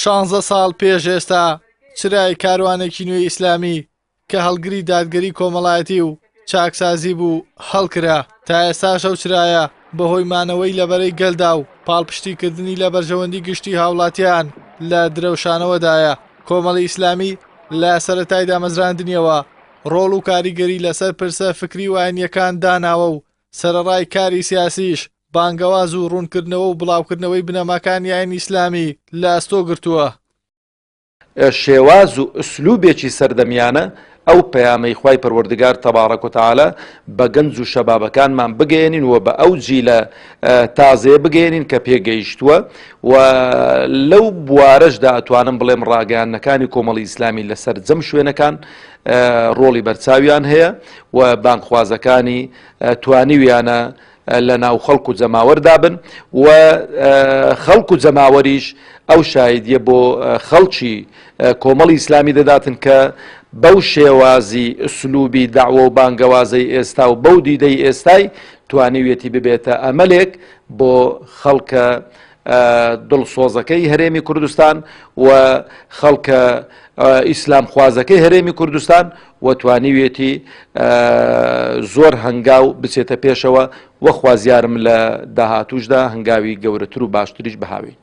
شانزە ساڵ پێش ئێستا چرای کاروانێکی نوێی ئیسلامی کە هەڵگری دادگەری کۆمەڵایەتی و چاکسازی بوو هەڵکرا، تا ئێستاش ئەو چرایە بەهۆی مانەوەی لە بەرەی گەلدا و پاڵپشتیکردنی لە بەرژەوەندی گشتی هاوڵاتیان لە درەوشانەوەدایە. کۆمەڵی ئیسلامی لە سەرەتای دامەزراندنیەوە ڕۆڵ و کاریگەری لەسەر پرسە فکری و ئاینییەکان داناوە و سەرەڕای کاری سیاسیش بانگەواز و ڕوونکردنەوە و بڵاوکردنەوەی بنەماکانی ئاینی ئیسلامی لە ئەستۆ گرتووە. شێواز و ئسلوبێکی سەردەمیانە ئەو پەیامەی خوای پەروەردگار تبارک و تعالی بە گەنج و شەبابەکانمان بگەیەنین و بە ئەو جیلە تازەیە بگەیەنین کە پێگەیشتووە و لەو بوارەشدا ئەتوانم بڵێم ڕاگەیاندنەکانی کۆمەڵی ئیسلامی لە سەرجەم شوێنەکان ڕۆڵی بەرچاویان هەیە و بانگخوازەکانی توانیویانە لە ناو خەڵک و جەماوەردا بن و خەڵک و جەماوەریش ئەو شایدیە بۆ خەڵکی کۆمەڵی ئیسلامی دەداتن کە بەو شێوازی ئسلوبی داوە و بانگەوازەی ئێستا و بەو دیدەی ئێستای توانیویەتی ببێتە ئەمەلێک بۆ خەڵکە دڵسۆزەکەی هەرێمی کوردستان و خەڵکە ئیسلامخوازەکەی هەرێمی کوردستان و توانیویەتی زۆر هەنگاو بچێتە پێشەوە و خوازیارم لە داهاتووشدا هەنگاوی گەورەتر و باشتریش بهاوێین.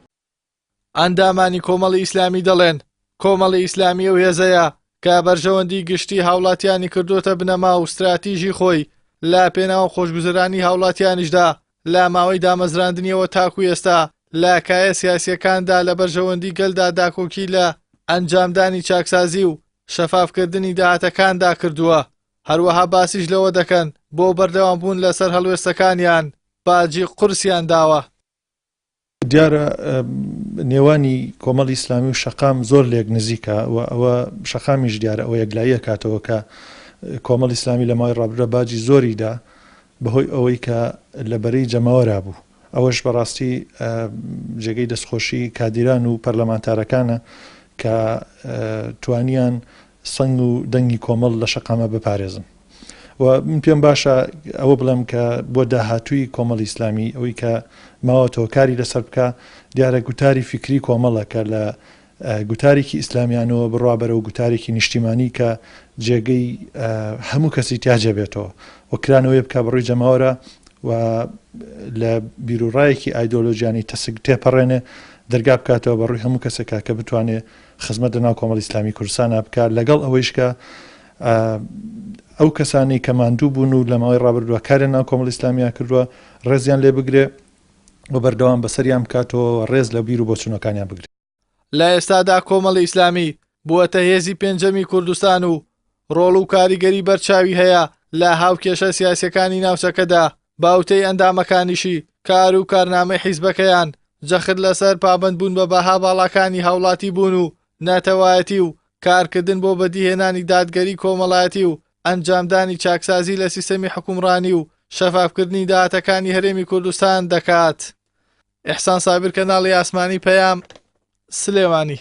ئەندامانی کۆمەڵی ئیسلامی دەڵێن، کۆمەڵی ئیسلامی ئەو هێزەیە کە بەرژەوەندی گشتی هاوڵاتیانی کردۆتە بنەما و ستراتیژی خۆی لە پێناو خۆشگوزەرانی هاوڵاتیانیشدا لە ماوەی دامەزراندنیەوە تاکو ئێستا لە کایە سیاسییەکاندا لە بەرژەوەندی گەلدا داکۆکی لە ئەنجامدانی چاکسازی و شەفافکردنی داهاتەکاندا کردووە، هەروەها باسیش لەوە دەکەن بۆ بەردەوامبوون لەسەر هەڵوێستەکانیان باجی قورسیان داوە. دیارە نێوانی کۆمەڵی ئیسلامی و شەقام زۆر لێک نزیکە و ئەوە شەقامیش دیارە ئەوە یەکلایی ئەکاتەوە کە کۆمەڵی ئیسلامی لە ماوەی ڕابردوودا باجی زۆری دا بەهۆی ئەوەی کە لە بەرەی جەماوەرا بوو. ئەوەش بەڕاستی جێگەی دەستخۆشی کادیران و پەرلەمانتارەکانە کە توانیان سەنگ و دەنگی کۆمەڵ لە شەقامە بپارێزن. و من پێم باشە ئەوە بڵێم کە بۆ داهاتووی کۆمەڵی ئیسلامی ئەوەی کە ماوەتەوە کاری لەسەر بکا دیارە گوتاری فیکری کۆمەڵە کە لە گوتارێکی ئیسلامیانەوە بڕوا بەرەو گوتارێکی نیشتیمانی کە جێگەی هەموو کەسی تیا جێبێتەوە و کرانەوەی بکا بەڕووی جەماوەرە و لە بیروڕایەکی ئایدۆلۆژیانی تەسک تێپەڕێنێ دەرگا بکاتەوە بەڕووی هەموو کەسێکا کە بتوانێ خزمەت لەناو کۆمەڵی ئیسلامی کوردستانا بکا لەگەڵ ئەوەیش کە ئەو کەسانەی کە ماندوو بوون و لە ماوەی ڕابردووە کاریان ناو کۆمەڵی ئیسلامیان کردووە ڕێزیان لێ بگرێ و بەردەوام بەسەریان بکاتەوە و ڕێز لە بیر و بۆچوونەکانیان بگرێ. لە ئێستادا کۆمەڵی ئیسلامی بووەتە هێزی پێنجەمی کوردستان و ڕۆڵ و کاریگەری بەرچاوی هەیە لە هاوکێشە سیاسیەکانی ناوچەکەدا، بە وتەی ئەندامەکانیشی کار و کارنامەی حیزبەکەیان جەخت لەسەر پابەندبوون بە بەها باڵاکانی هاوڵاتیبوون و نەتەوایەتی و کارکردن بۆ بەدیهێنانی دادگەری کۆمەڵایەتی و ئەنجامدانی چاکسازی لە سیستەمی حوکمڕانی و شەفافکردنی داهاتەکانی هەرێمی کوردستان دەکات. ئیحسان سابیر کەناڵی ئاسمانی پەیام، سلێمانی.